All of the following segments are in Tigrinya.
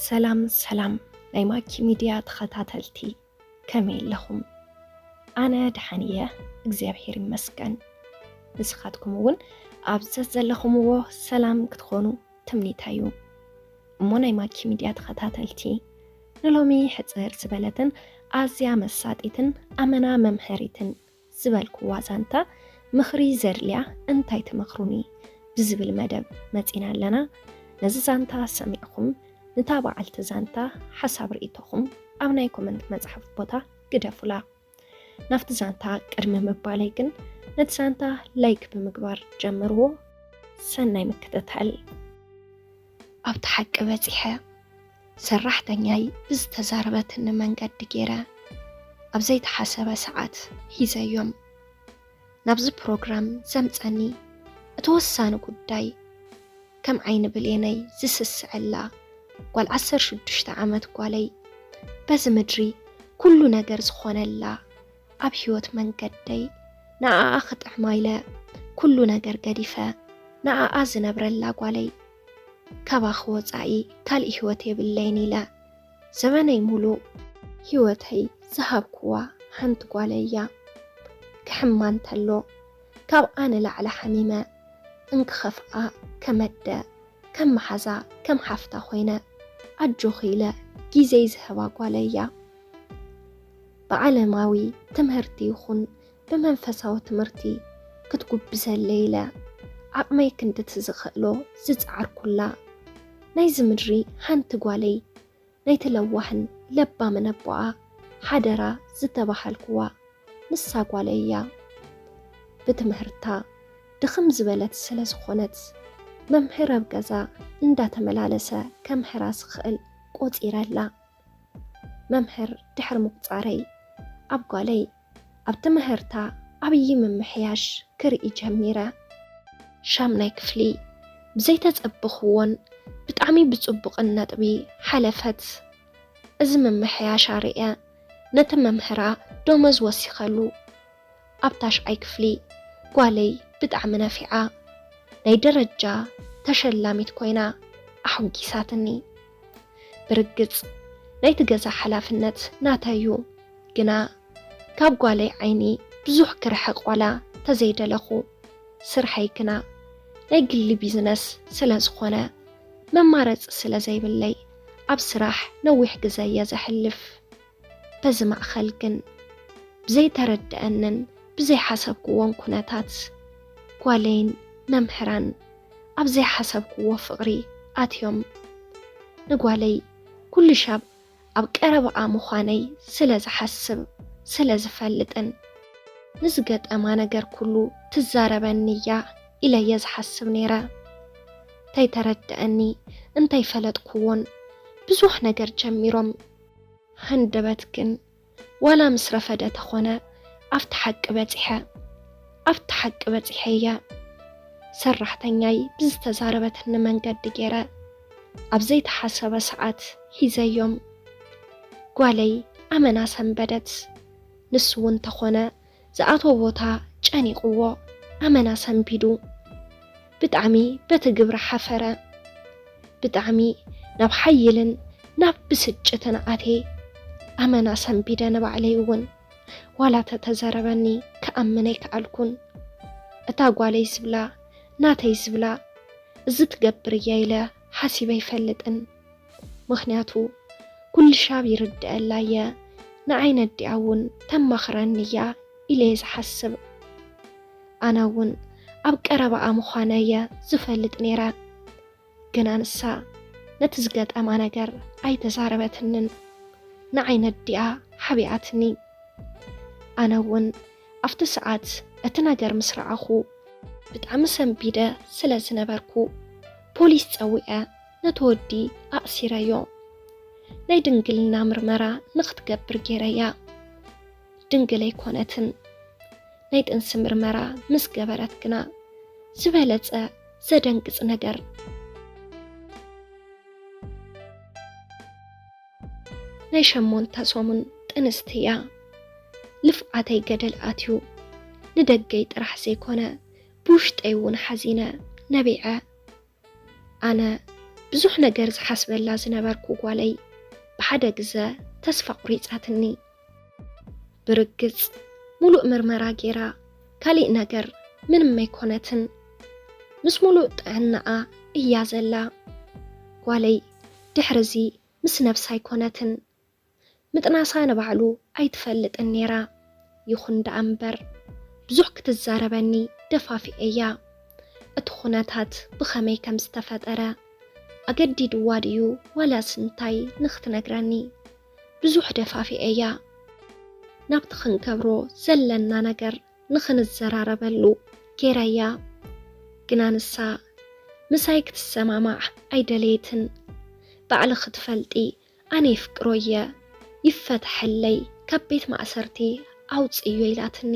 ሰላም ሰላም ናይ ማኪ ሚድያ ተኸታተልቲ፣ ከመይ ኣለኹም? ኣነ ደሓን እየ፣ እግዚኣብሔር ይመስገን። ንስኻትኩም እውን ኣብ ዘዘለኹምዎ ሰላም ክትኾኑ ትምኒተይ እዩ። እሞ ናይ ማኪ ሚድያ ተኸታተልቲ፣ ንሎሚ ሕጽር ዝበለትን ኣዝያ መሳጢትን ኣመና መምሀሪትን ዝበልኩዋ ዛንታ፣ ምኽሪ ዘድልያ እንታይ ትመኽሩኒ ብዝብል መደብ መጺና ኣለና። ነዚ ዛንታ ሰሚዕኹም ንታ በዓልቲ ዛንታ ሓሳብ ርእይቶኹም ኣብ ናይ ኮመንት መጽሓፍ ቦታ ግደፉላ። ናብቲ ዛንታ ቅድሚ ምባለይ ግን ነቲ ዛንታ ላይክ ብምግባር ጀምርዎ። ሰናይ ምክትታል። ኣብቲ ሓቂ በጺሐ። ሰራሕተኛይ ብዝተዛረበትኒ መንገዲ ገይረ ኣብ ዘይተሓሰበ ሰዓት ሒዘዮም። ናብዚ ፕሮግራም ዘምጸኒ እቲ ወሳኒ ጉዳይ ከም ዓይኒ ብሌነይ ዝስስዐላ ጓል ዓሰርተ ሽዱሽተ ዓመት ጓለይ፣ በዚ ምድሪ ኩሉ ነገር ዝኾነላ፣ ኣብ ህይወት መንገደይ ንኣኣ ክጥዕማ ኢለ ኩሉ ነገር ገዲፈ ንኣኣ ዝነብረላ ጓለይ፣ ካባኺ ወጻኢ ካልእ ህይወት የብለይን ኢለ ዘመነይ ሙሉእ ህይወተይ ዝሃብክዋ ሓንቲ ጓለይ እያ። ክሕማ እንተሎ ካብኣ ንላዕሊ ሓሚመ፣ እንክኸፍኣ ከመደ፣ ከም መሓዛ፣ ከም ሓፍታ ኮይነ ኣጆኺ ኢለ ግዜይ ዝህባ ጓለይ እያ። ብዓለማዊ ትምህርቲ ይኹን ብመንፈሳዊ ትምህርቲ ክትጉብዘለይ ኢለ ዓቕመይ ክንድቲ ዝኽእሎ ዝጸዓርኩላ፣ ናይዚ ምድሪ ሓንቲ ጓለይ፣ ናይቲ ለዋህን ለባምን ኣቦኣ ሓደራ ዝተባሃልኩዋ ንሳ ጓለይ እያ። ብትምህርታ ድኽም ዝበለት ስለ ዝኾነት፣ መምህር ኣብ ገዛ እንዳተመላለሰ ከምህራ ዝኽእል ቆጺረላ። መምህር ድሕሪ ምቁጻረይ፣ ኣብ ጓለይ ኣብ ትምህርታ ዓብዪ ምምሕያሽ ክርኢ ጀሚረ። ሻምናይ ክፍሊ ብዘይተጸበኽዎን ብጣዕሚ ብጽቡቕን ነጥቢ ሓለፈት። እዚ ምምሕያሽ ኣርእየ ነቲ መምህራ ደሞዝ ወሲኸሉ። ኣብ ታሽዓይ ክፍሊ ጓለይ ብጣዕሚ ነፊዓ ናይ ደረጃ ተሸላሚት ኮይና ኣሕጒሳትኒ። ብርግጽ ናይቲ ገዛ ሓላፍነት ናተይ እዩ፣ ግና ካብ ጓለይ ዓይኒ ብዙሕ ክርሕቕ ዋላ ተዘይደለኹ፣ ስርሐይ ግና ናይ ግሊ ቢዝነስ ስለ ዝኾነ መማረጺ ስለ ዘይብለይ ኣብ ስራሕ ነዊሕ ግዘ እየ ዘሕልፍ። በዚ ማእኸል ግን ብዘይተረድኣንን ብዘይሓሰብክዎን ኩነታት ጓለይን መምህራን ኣብ ዘይሓሰብክዎ ፍቕሪ ኣትዮም። ንጓለይ ኩሉ ሻብ ኣብ ቀረባኣ ምዃነይ ስለ ዝሓስብ ስለ ዝፈልጥን ንዝገጠማ ነገር ኩሉ ትዛረበኒ እያ ኢለ እየ ዝሓስብ ነይረ። እንተይተረድኣኒ እንተይፈለጥክዎን ብዙሕ ነገር ጀሚሮም። ሃንደበት ግን ዋላ ምስ ረፈደ ተኾነ ኣብቲ ሓቂ በጺሐ። ኣብቲ ሓቂ በጺሐ እየ። ሰራሕተኛይ ብዝተዛረበትኒ መንገዲ ገይረ ኣብ ዘይተሓሰበ ሰዓት ሒዘዮም። ጓለይ ኣመና ሰንበደት። ንሱ እውን ተኾነ ዝኣትዎ ቦታ ጨኒቕዎ ኣመና ሰንቢዱ። ብጣዕሚ በቲ ግብሪ ሓፈረ። ብጣዕሚ ናብ ሓይልን ናብ ብስጭትን ኣትየ። ኣመና ሰንቢደ ንባዕለይ እውን። ዋላ ተተዘረበኒ ክኣምን ኣይከኣልኩን። እታ ጓለይ ዝብላ፣ ናተይ ዝብላ፣ እዚ ትገብር እያ ኢለ ሓሲበ ኣይፈልጥን። ምኽንያቱ ኩሉ ሻብ ይርድኣላ እየ፣ ንዓይ ነዲኣ እውን ተማኽረኒ እያ ኢለ እየ ዝሓስብ። ኣነ እውን ኣብ ቀረባኣ ምዃነ እየ ዝፈልጥ ነይረ። ግና ንሳ ነቲ ዝገጠማ ነገር ኣይተዛረበትንን። ንዓይ ነዲኣ ሓቢኣትኒ። ኣነ እውን ኣብቲ ሰዓት እቲ ነገር ምስ ረኣኹ ብጣዕሚ ሰንቢደ ስለ ዝነበርኩ ፖሊስ ጸዊዐ ነቲ ወዲ ኣእሲረዮ። ናይ ድንግልና ምርመራ ንኽትገብር ገይረያ። ድንግል ኣይኮነትን። ናይ ጥንሲ ምርመራ ምስ ገበረት ግና ዝበለጸ ዘደንግጽ ነገር። ናይ ሸሞንተ ሰሙን ጥንስቲ እያ። ልፍዓተይ ገደል ኣትዩ። ንደገይ ጥራሕ ዘይኮነ ብውሽጠይ እውን ሓዚነ ነቢዐ። ኣነ ብዙሕ ነገር ዝሓስበላ ዝነበርኩ ጓለይ ብሓደ ግዘ ተስፋ ቁሪፃትኒ። ብርግፅ ሙሉእ ምርመራ ጌራ ካሊእ ነገር ምንም ኣይኮነትን። ምስ ሙሉእ ጥዕናኣ እያ ዘላ። ጓለይ ድሕርዚ ምስ ነብሳ ኣይኮነትን። ምጥናሳ ንባዕሉ ኣይትፈልጥን ኔራ። ይኹን ደኣ እምበር ብዙሕ ክትዛረበኒ ደፋፊኤያ። እቲ ኩነታት ብኸመይ ከም ዝተፈጠረ ኣገዲድዋ ድዩ ዋላስ እንታይ ንኽትነግረኒ ብዙሕ ደፋፊኤያ። ናብቲ ክንገብሮ ዘለና ነገር ንኽንዘራረበሉ ጌረያ። ግና ንሳ ምሳይ ክትሰማማዕ ኣይደለየትን። ባዕልኺ ትፈልጢ ኣነ የፍቅሮ እየ፣ ይፈተሐለይ፣ ካብ ቤት ማእሰርቲ ኣውፅዮ ኢላትኒ።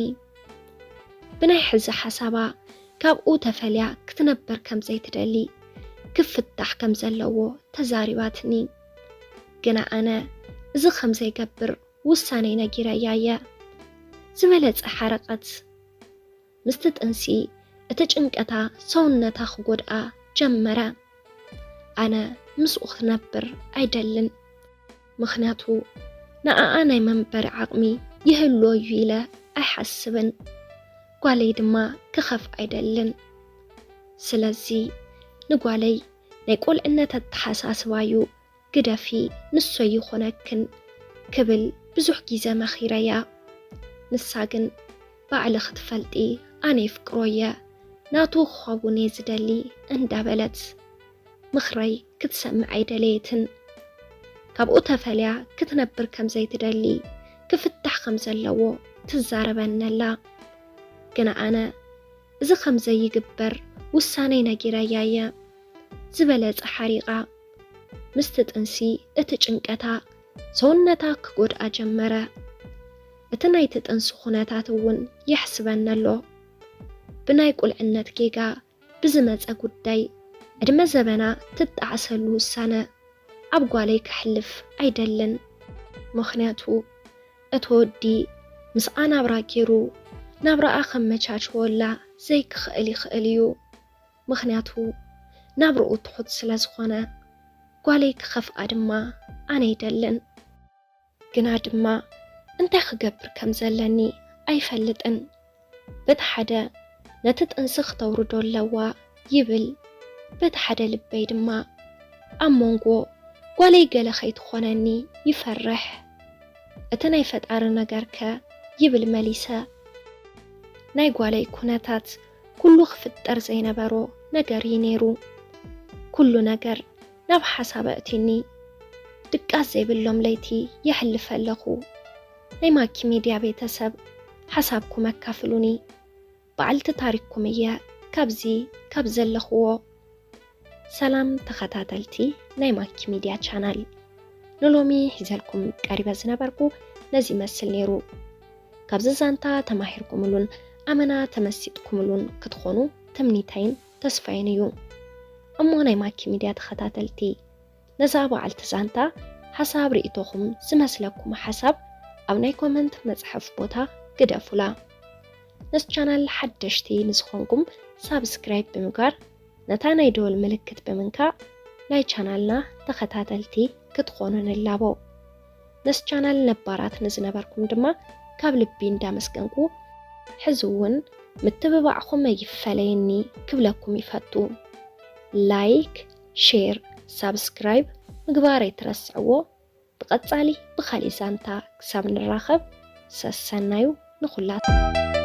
ብናይ ሕዚ ሓሳባ ካብኡ ተፈልያ ክትነብር ከም ዘይትደሊ፣ ክፍታሕ ከም ዘለዎ ተዛሪባትኒ። ግና ኣነ እዚ ከም ዘይገብር ውሳነይ ነጊረያ እየ። ዝበለጸ ሓረቐት። ምስቲ ጥንሲ እቲ ጭንቀታ ሰውነታ ክጎድኣ ጀመረ። ኣነ ምስኡ ክትነብር ኣይደልን። ምኽንያቱ ንኣኣ ናይ መንበሪ ዓቕሚ ይህልዎ እዩ ኢለ ኣይሓስብን። ጓለይ ድማ ክኸፍ ኣይደልን። ስለዚ ንጓለይ ናይ ቁልዕነት ኣተሓሳስባዩ ግደፊ፣ ንሶ ይኾነክን ክብል ብዙሕ ግዜ መኺረያ። ንሳ ግን ባዕልኺ ትፈልጢ ኣነ የፍቅሮ እየ፣ ናቱ ክኸውን እየ ዝደሊ እንዳበለት ምኽረይ ክትሰምዕ ኣይደለየትን። ካብኡ ተፈልያ ክትነብር ከም ዘይትደሊ፣ ክፍታሕ ከም ዘለዎ ትዛረበኒ ኣላ። ግና ኣነ እዚ ከም ዘይግበር ውሳነይ ነጊረያ እየ። ዝበለጸ ሓሪቓ። ምስቲ ጥንሲ እቲ ጭንቀታ ሰውነታ ክጎድኣ ጀመረ። እቲ ናይቲ ጥንሲ ኩነታት እውን የሕስበኒ ኣሎ። ብናይ ቁልዕነት ጌጋ ብዝመጸ ጉዳይ ዕድመ ዘበና ትጣዕሰሉ ውሳነ ኣብ ጓለይ ከሕልፍ ኣይደልን። ምኽንያቱ እቲ ወዲ ምስኣ ናብራ ገይሩ ናብራኣ ከመቻችወላ ዘይክኽእል ይኽእል እዩ። ምኽንያቱ ናብርኡ ትሑት ስለ ዝኾነ፣ ጓለይ ክኸፍኣ ድማ ኣነ ኣይደልን። ግና ድማ እንታይ ክገብር ከም ዘለኒ ኣይፈልጥን። በቲ ሓደ ነቲ ጥንሲ ክተውርዶ ኣለዋ ይብል፣ በቲ ሓደ ልበይ ድማ ኣብ መንጎ ጓለይ ገለ ከይትኾነኒ ይፈርሕ። እቲ ናይ ፈጣሪ ነገርከ ይብል መሊሰ። ናይ ጓለይ ኩነታት ኩሉ ክፍጠር ዘይነበሮ ነገር እዩ ነይሩ። ኩሉ ነገር ናብ ሓሳብ ኣእትዩኒ። ድቃስ ዘይብሎም ለይቲ የሕልፍ ኣለኹ። ናይ ማኪ ሚድያ ቤተሰብ ሓሳብኩም ኣካፍሉኒ። በዓልቲ ታሪክኩም እየ ካብዚ ካብ ዘለኽዎ። ሰላም ተኸታተልቲ ናይ ማኪ ሚድያ ቻናል፣ ንሎሚ ሒዘልኩም ቀሪበ ዝነበርኩ ነዚ ይመስል ነይሩ። ካብዚ ዛንታ ተማሂርኩምሉን ኣመና ተመሲጥኩምሉን ክትኾኑ ትምኒተይን ተስፋይን እዩ። እሞ ናይ ማኪ ሚድያ ተኸታተልቲ፣ ነዛ በዓልቲ ዛንታ ሓሳብ ርእይቶኹም ዝመስለኩም ሓሳብ ኣብ ናይ ኮመንት መጽሐፍ ቦታ ግደፉላ። ነዚ ቻናል ሓደሽቲ ንዝኾንኩም ሳብስክራይብ ብምግባር ነታ ናይ ደወል ምልክት ብምንካእ ናይ ቻናልና ተኸታተልቲ ክትኾኑ ንላቦ። ነዚ ቻናል ነባራት ንዝነበርኩም ድማ ካብ ልቢ እንዳመስገንኩ፣ ሕዚ እውን ምትብባዕኹም ኣይፈለየኒ ክብለኩም ይፈቱ። ላይክ፣ ሼር፣ ሳብስክራይብ ምግባር ኣይትረስዕዎ። ብቐጻሊ ብኻሊእ ዛንታ ክሳብ ንራኸብ ሰሰናዩ ንኹላትና።